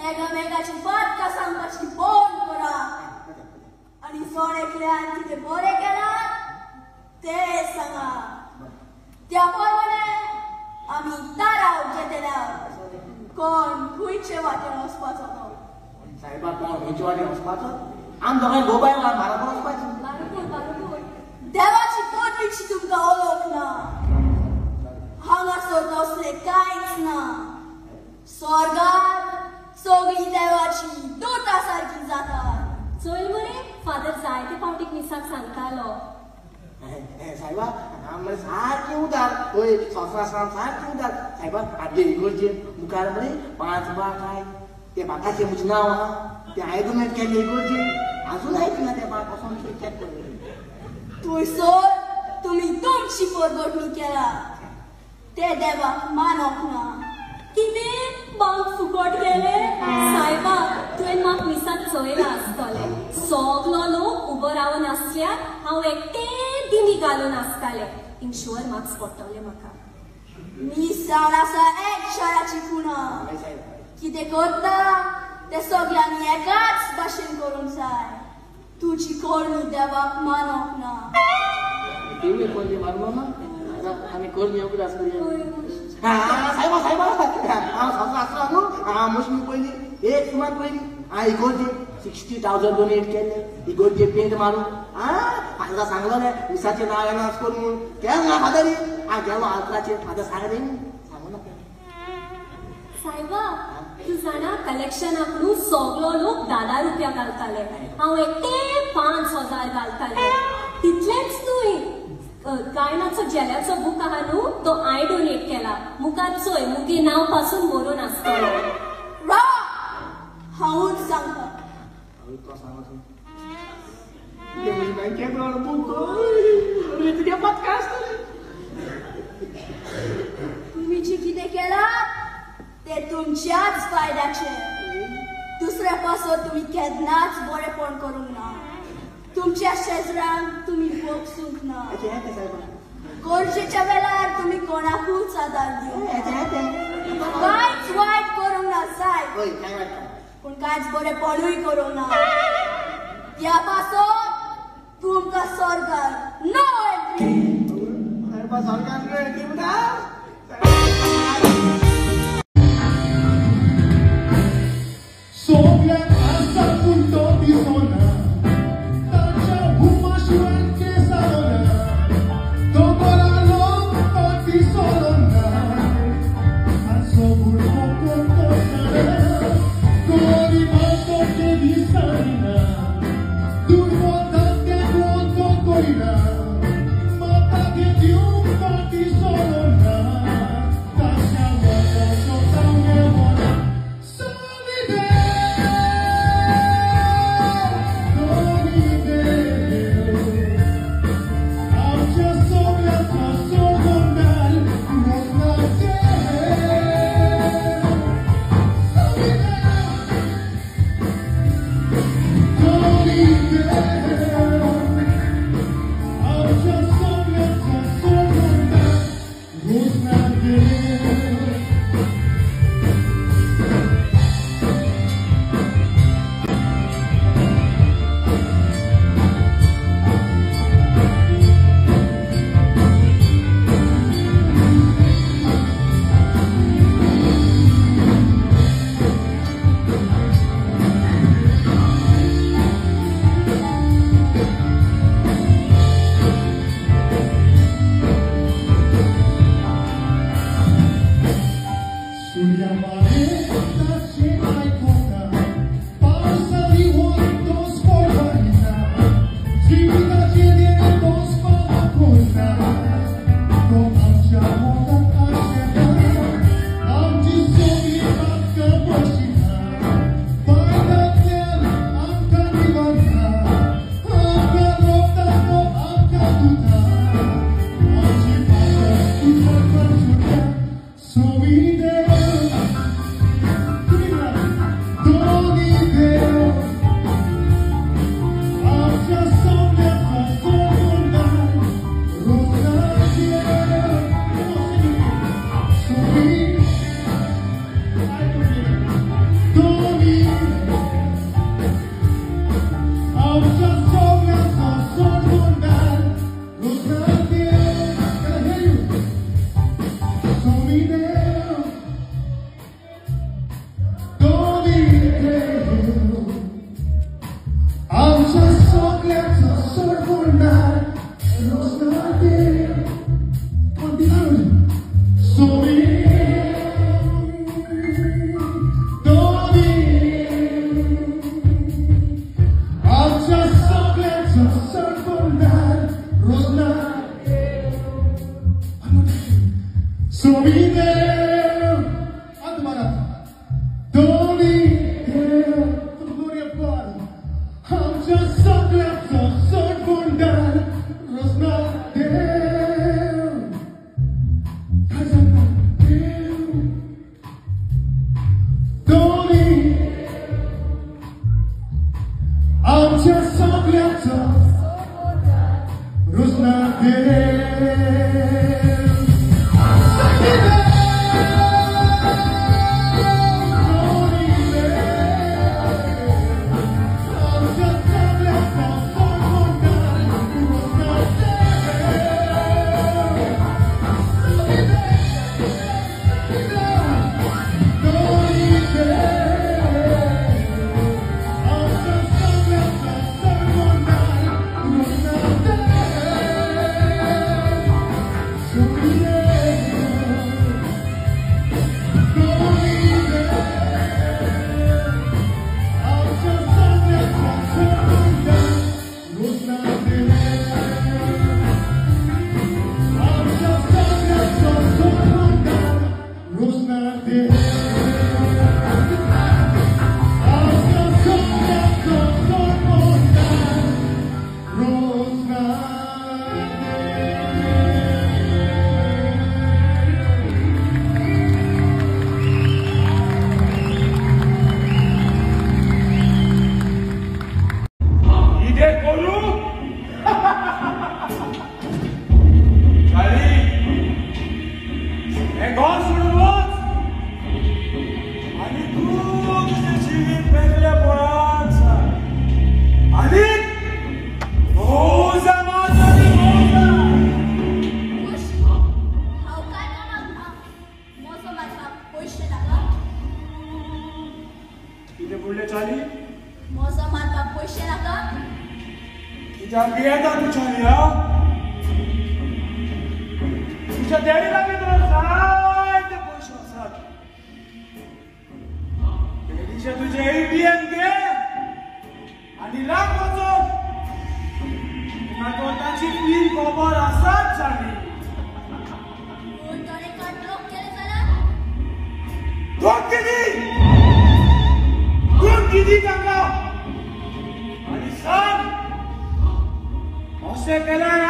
एकामेकाची पातकां सांगपाची बंद करा आनी जण एकल्यान कितें बरें केलां तें सांगा. त्या प्रमाणे आमी ताराव घेतले कोण खंयचे वाटेन वचपाचो तो. साहेबा कोण खंयचे वाटेन वचपाचो? आम दोगांय गोबाय म्हारग वचपाचो. बरोबर बरोबर. देवाची पदवीची तुमकां ओळख ना. हांगासर तसलें कांयच ना. स्वर्गार सगळीं देवाची दुता सारकी जातात. चोयल मरे फादर जायते फावटीक मिसाक सांगतालो. साहेबा हांव मरे सारकें उदार. हय संवसार सारकें उदार. साहेबा आमगे इगोर्जे मुखार मरे 5 बाक आहाय. ते बाकाचें म्हजें नांव आहा. ते हांवें डोनेट केल्लें इगोर्जे. आजून आयकना ते बाक वचोन चॅक कर. थंयसर तुमी तुमची परगटणी केला ते देवाक मानप ना. कितें बांक फुकट गेले? सायबा तुवें म्हाका मिसाक चोयलां आसतलें. सगलो लोक उबो रावन आसल्यार हांव एकटें दिमी घालून आसतालें. इन्शुअर मार्क्स पडटले म्हाका. मीस जावन आसा एक शाराची खुणा. कितें करता तें सगळ्यांनी एकाच भाशेन करूंक जाय. तुजी करणी देवाक मानप ना. तिवूय करणी मानप ना? आमी करणी उगडास करुया. सायबा सायबा हांव संवसार आसलो न्हू. हांव मशमी पयलीं एक सुमार पयलीं हांव इगोर्जे 60,000 डोनेट केल्ले इगोर्जे पेंट मारून. फादरा सांगलोलें मिसाचें नांव एनावन्स कर म्हूण. केलें ना फादरी. हांव गेलो आल्तराचेर. फादर सांगलें सांगू नाका. सायबा तूं जाणा कलेक्शनाक न्हू सगलो लोक 10 रुपया घालताले. हांव एकटें 5,000 घालतालें. तितलेंच न्हय गायनाचो जेल्याचो बूक आहा न्हू तो हांवें डोनेट केला. मुखार चोय मुगे नांव पासून बरोवन आसतलो. राव हांवूच सांगता. तुमी जे कितें केलां तें तुमच्याच फायद्याचें. दुसऱ्या पासत तुमी केन्नाच बरेपण करूंक ना. तुमच्या शेजरांक तुमी भोगसूंक ना. गरजेच्या वेळार तुमी कोणाकूच आदार दिवंक ना. कांयच वायट करूंक ना सायब, पूण कांयच बरेपणूय करूंक ना. त्या पासत तुमकां स्वर्गार नो एंट्री. Mata पडले चाली? मोजो मारपाक पयशे नाका? कित्याक भियेता तूं चाली हा? तुज्या डॅडी लागीं तुका जायते पयशे आसात. डॅडीचे तुजे ATM घे आनी लाग वचोन. तुका ताची फी खबर आसात चाली. पूण ताणें कार्ड ब्लॉक केलें जाल्यार? धमकी दी, धमकी दी तांकां आनी सांग अशें केल्यार